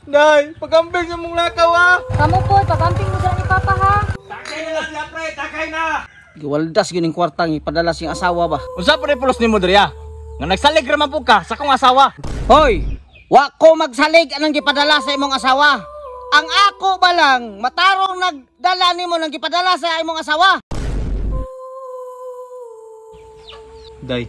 Day, pag-amping sa mong lakaw ha. Kamo po, pag-amping mo dyan ni Papa ha. Takay na lang siya pre, takay na. Giwaldas gyud ning kwarta nga ipadala siyang asawa ba. Unsa pa pulos nimo diri ah? Nga nagsalig ra man pud ka sa akong asawa. Hoy, wa ko magsalig anang gipadala sa imong asawa. Ang ako ba lang matarong nagdala nimo nang gipadala sa imong asawa. Day,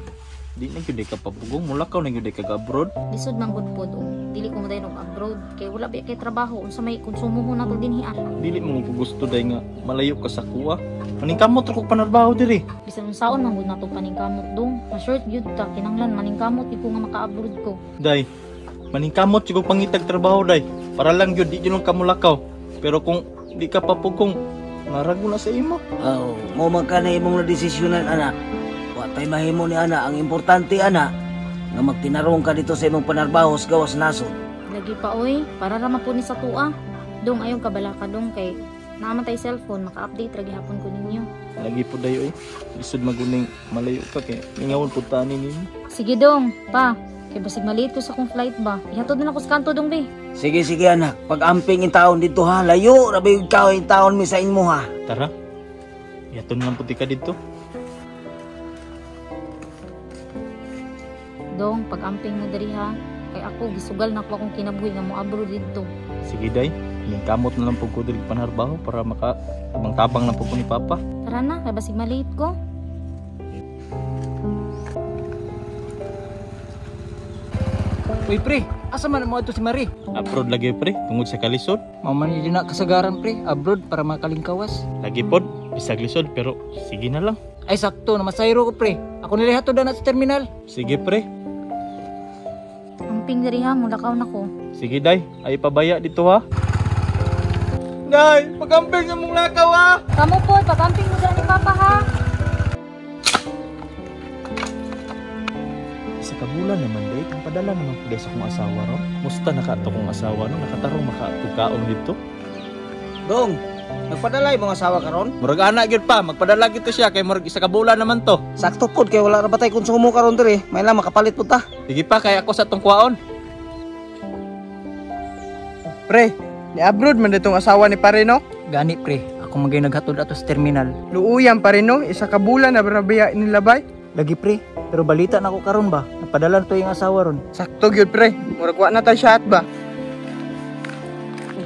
di na gyud ka pabugong, mulakaw na gyud ka abroad. Lisod man gud pod og dili ko modayon og abroad kay wala ba kay trabaho, unsa may konsumo ko nato dinhi ah. Dili mo ko gusto day nga malayo ka sa kuha. Maningkamot ra ko panarbaho diri. Bisan unsaon man gud nato paningkamot dong. Ma-short gyud ta, kinahanglan maningkamot gyud ko nga maka-abroad ko. Day, maningkamot jud ko pangitag trabaho day. Para lang gyud di jud lang ka mulakaw. Pero kung di ka papugong, narago na sa imo. Oh, mo man ka na imong nadesisyonan anak. Wa tay mahimo ni ana, ang importante ana nga magtinarong ka dito sa imong panarbaho sa gawas nasod. Lagi pa oy, para ra man po ni sa tua. Dong ayong kabala ka dong kay naa man tay cellphone, maka-update ra gihapon ko ninyo. Lagi po dayo eh. Lisod maguning malayo ka kay mingawon pud ta ni nimo. Sige dong, pa. Kay basig maliit ko sa akong flight ba. Ihatod na ako sa kanto dong be. Sige sige anak, pag-amping in taon dito ha, layo ra ba yung ikaw in taon mi sa inmo ha. Tara. Ihatod na lang puti ka dito. Dong, pag-amping mo diri ha. Kay ako gisugal na ko akong kinabuhi nga mo-abroad didto. Sige day, ningkamot na lang pud ko diri panarbaho para maka tabang-tabang lang pud ko ni Papa. Tara na, kay basig maliit ko. Uy pre, asa man mo adto si Marie? Abroad lagi pre, tungod sa kalisod. Mao man yun na kasagaran pre, abroad para makalingkawas. Lagi pod, bisag lisod pero sige na lang. Ay sakto, na masayro ko pre. Ako nila hatod na sa terminal. Sige pre. Amping diri ha, mulakaw na ko. Sige day, ay pabaya dito ha. Day, pag-amping sa mong lakaw ha. Kamo po, pag-amping mo dyan ni Papa ha. Isa ka bulan naman day, kang padala naman po sa akong asawa ron. Musta na ka ato kong asawa no, nakatarong makaatukaon dito. Dong, nagpadala imong asawa karon? Murag ana gyud pa, magpadala gyud to siya kay murag isa ka bulan naman to. Sakto pod kay wala ra ba tay konsumo karon diri. May lang makapalit pud ta. Sige pa kay ako sa atong kuwaon. Pre, ni abroad man ditong asawa ni pare no? Gani pre, ako magay naghatod ato sa terminal. Luuyan pare no, isa ka bulan na brabiya nilabay. Lagi pre, pero balita na ko karon ba, napadala to yung asawa ron. Sakto gyud pre, murag wa na tay shot ba.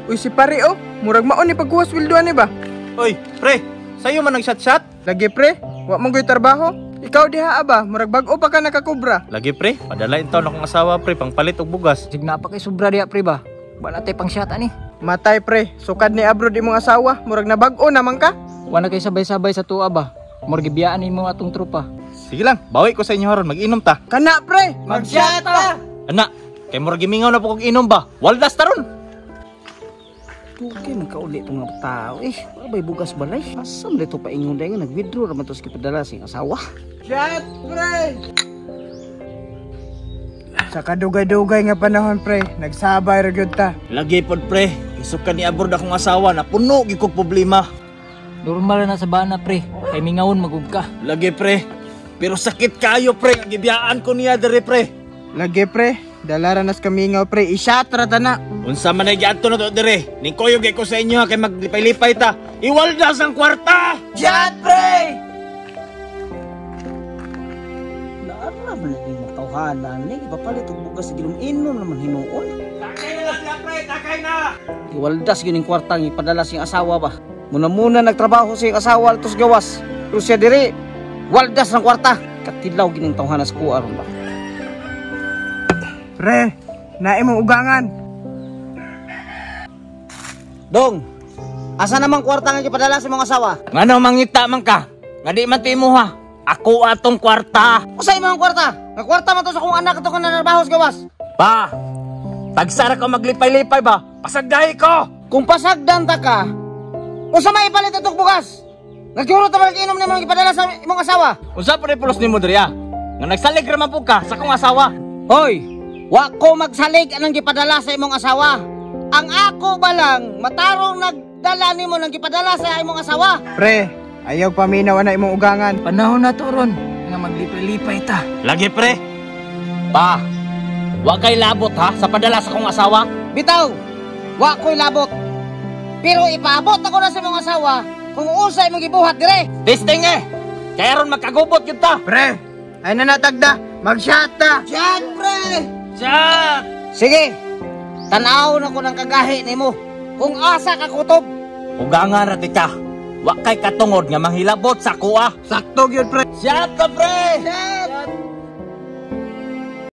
Uy si pare oh, murag mao ni pagkuha sweldo ani ba? Oy, pre, sayo man nag shot-shot? Lagi pre, wa man goy trabaho. Ikaw diha aba, murag bag-o pa ka nakakobra. Lagi pre, padala in taon akong asawa pre pangpalit og bugas. Sig na pa kay sobra diha pre ba. Wa na tay pang shot ani. Matay pre, sukad ni abroad imong asawa, murag na bag-o naman ka. Wa na kay sabay-sabay sa tuwa ba. Murag gibiyaan nimo atong tropa. Sige lang, bawi ko sa inyo haron, mag-inom ta. Kana pre, Mag-shot ta. Ana, kay murag gimingaw na po kog inom ba? Waldas ta ron. Dugay man kauli itong nga tao eh. Wala ba'y bugas balay? Asam dito paingon dahil nga nag-withdraw raman to sa kipadala sa iyang asawa. Shot pre. Sa kadugay-dugay nga panahon pre, nagsabay ra gyud ta. Lagi pod pre, isuk ka ni abroad akong asawa na puno gyud kog problema. Normal na sa bana pre, kay mingawon magug ka. Lagi pre, pero sakit kayo pre, nga gibiyaan ko niya diri pre. Lagi pre, dala ra nas kamingaw pre, i-shot ra ta na. Unsa man ay giadto na to diri? Ning kuyog ko sa inyo ha, kay maglipay-lipay ta. Iwaldas ang kwarta. Shot pre! Naara man ni matawhanan ni ipapalit og bugas sa ginom inom naman hinuon. Takay na lang siya pre, takay na. Iwaldas gyud ning kwarta nga ipadala sa iyang asawa ba. Muna-muna nagtrabaho sa iyang asawa atos gawas. Pero siya diri waldas ng kwarta. Katilaw gyud ning tawhana sa kuha ron ba. Pre, naay mong ugangan. Dong, asa namang kwarta nga gipadala sa imong asawa? Ngano mangita man ka? Nga di man timo ha. Ako atong kwarta. Usa imong kwarta? Nga kwarta man to sa akong anak ato nga nanarbaho sa gawas. Pa, tagsara ka maglipay-lipay ba? Pasagdahi ko. Kung pasagdan ta ka, unsa may ipalit atong bugas? Nagkuro ta ba inom nimo gipadala sa imong asawa? Unsa pa pulos nimo diri ah? Nga nagsalig ra man pud ka sa akong asawa. Hoy, wa ko magsalig anang gipadala sa imong asawa. Ang ako ba lang matarong nagdala nimo nang gipadala sa imong asawa. Pre, ayaw paminaw na imong ugangan. Panahon na to ron nga maglipay-lipay ta. Lagi pre. Pa, wa kay labot ha sa padala sa akong asawa. Bitaw, Wa ko'y labot. Pero ipaabot ako na sa imong asawa kung unsa imong gibuhat dire. Testing eh. Kaya ron magkagubot yun ta. Pre, ay na natagda. Mag-shot ta. Shot, pre! Shot! Sige. Tanaw na ko ng kagahi nimo. Kung asa ka kutob. Ugangan ra ka. Wa kay katungod nga manghilabot sa kuha. Sakto gyud, pre. Shot ka, pre!